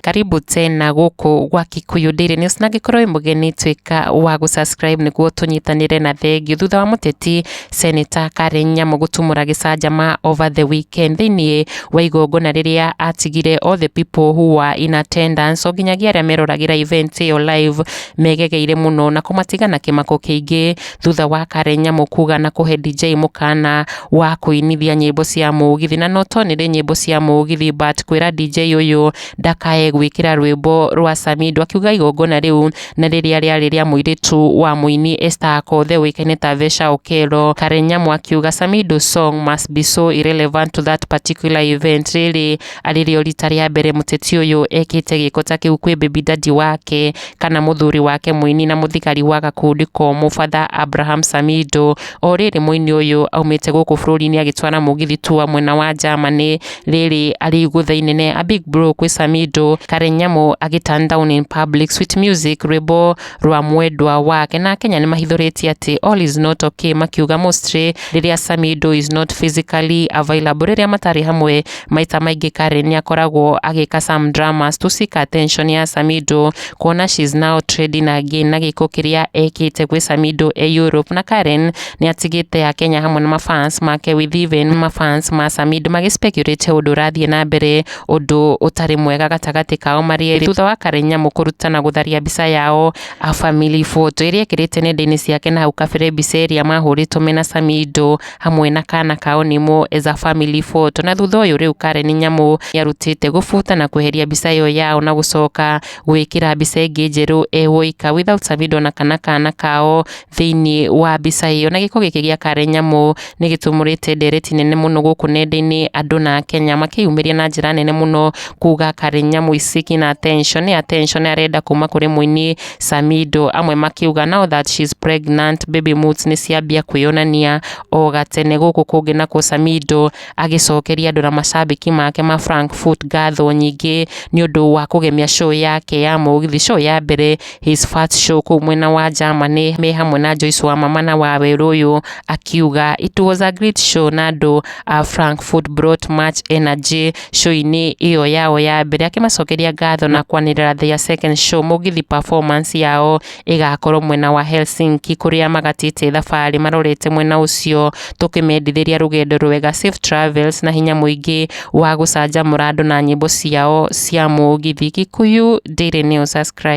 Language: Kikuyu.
Karibu tena gũkũ gwa Kikuyu Daily News, na angĩkorwo wĩ mũgeni, tuĩka wa gũsubscribe nĩguo tũnyitanĩre. Na thengiũ, thutha wa mũteti Senator Karen Nyamu gũtumũra gĩcanjama over the weekend thĩinĩ wa igongona rĩrĩa atigire all the people who were in attendance, o nginyagia arĩa meroragĩra event ĩyo live, megegeire mũno na kũmatiga na kĩmako kĩingĩ, thutha wa Karen Nyamu kuga na kũhe DJ mũkana wa kũinithia nyĩmbo cia mũgithi, na no tonire nyĩmbo cia mũgithi, but kwĩra DJ ũyũ ndakae gwĩkĩra rwĩmbo rwa Samido, akiuga igongona rĩu na rĩrĩa rĩarĩ rĩa mũirĩtu wa mũini Esther Akothe ũĩkaine ta Vesha Okello. Karen Nyamu akiuga Samido song must be so irrelevant to that particular event. Rĩrĩ arĩ rĩo rita rĩa mbere mũteti ũyũ ekĩte gĩko ta kĩu kwĩ baby daddy wake kana mũthuri wake, mũini na mũthigari wa gakundi komũ Father Abraham Samido. O rĩrĩ mũini ũyũ aumĩte gũkũ bũrũri-inĩ agĩtwara mũgithi tour mwena wa Germany, rĩrĩ arĩ igũtha inene, a big bro kwĩ Samido. Karen Nyamu agĩ turn down in public Sweet Music, rwĩmbo rwa mwendwa wake, na Kenya nĩ mahithũrĩtie atĩ all is not okay, makiuga mostly rĩrĩa Samido is not physically available, rĩrĩa matarĩ hamwe, maita maingĩ Karen nĩ akoragwo agĩka some dramas to seek attention ya Samido, kuona she's now trending again na gĩko kĩrĩa ekĩte gwĩ Samido e Europe. Na Karen nĩ atigĩte Akenya hamwe na mafans make, with even mafans ma Samido magĩspeculate ũndũ ũrathiĩ na mbere, ũndũ ũtarĩ mwega gatagatĩ kao marĩ erĩ, thutha wa Karen Nyamu kũruta na gũtharia mbica yao a family photo ĩrĩa ekĩrĩte nenda-inĩ ciake na hau kabere, mbica ĩrĩa mahũrĩtwo mena Samido hamwe na kana kao Nimo as a family photo. Na thutha ũyũ rĩu Karen Nyamu nĩarutĩte gũbuta na kweheria mbica ĩyo yao na gũcoka gwĩkĩra mbica ĩngĩ njerũ e woika without Samido na kana kana kao thĩinĩ wa mbica ĩyo. Na gĩko gĩkĩ gĩa Karen Nyamu nĩ gĩtumũrĩte ndereti nene mũno gũkũ nenda-inĩ, andũ na Kenya makĩyumĩria na njĩra nene mũno kuga Karen Nyamu is seeking attention, nĩ attention arenda kuma kũrĩ mũini Samido. Amwe makiuga now that she's pregnant, baby moods nĩ ciambia kwĩyonania o gatene. Gũkũ kũngĩ nakuo Samido agĩcokeria andũ na macambĩki make ma Frankfurt ngatho nyingĩ nĩ ũndũ wa kũgemia show yake ya mũgithi, show ya mbere, his first show kũu mwena wa Germany, me hamwe na Joyce wa Mama na Wawerũ ũyũ, akiuga it was a great show na andũ a Frankfurt brought much energy show-inĩ ĩyo yao ya mbere, akĩmacokeria ngatho na kwanĩrĩra their second show mũgithi performance yao ĩgakorwo mwena wa Helsinki, kũrĩa magatĩte thabarĩ marorete mwena ũcio. Tũkĩmendithĩria rũgendo rwega, safe travels, na hinya mũingĩ wa gũcanjamũra andũ na nyĩmbo ciao cia mũgithi. Kikuyu Daily News, subscribe.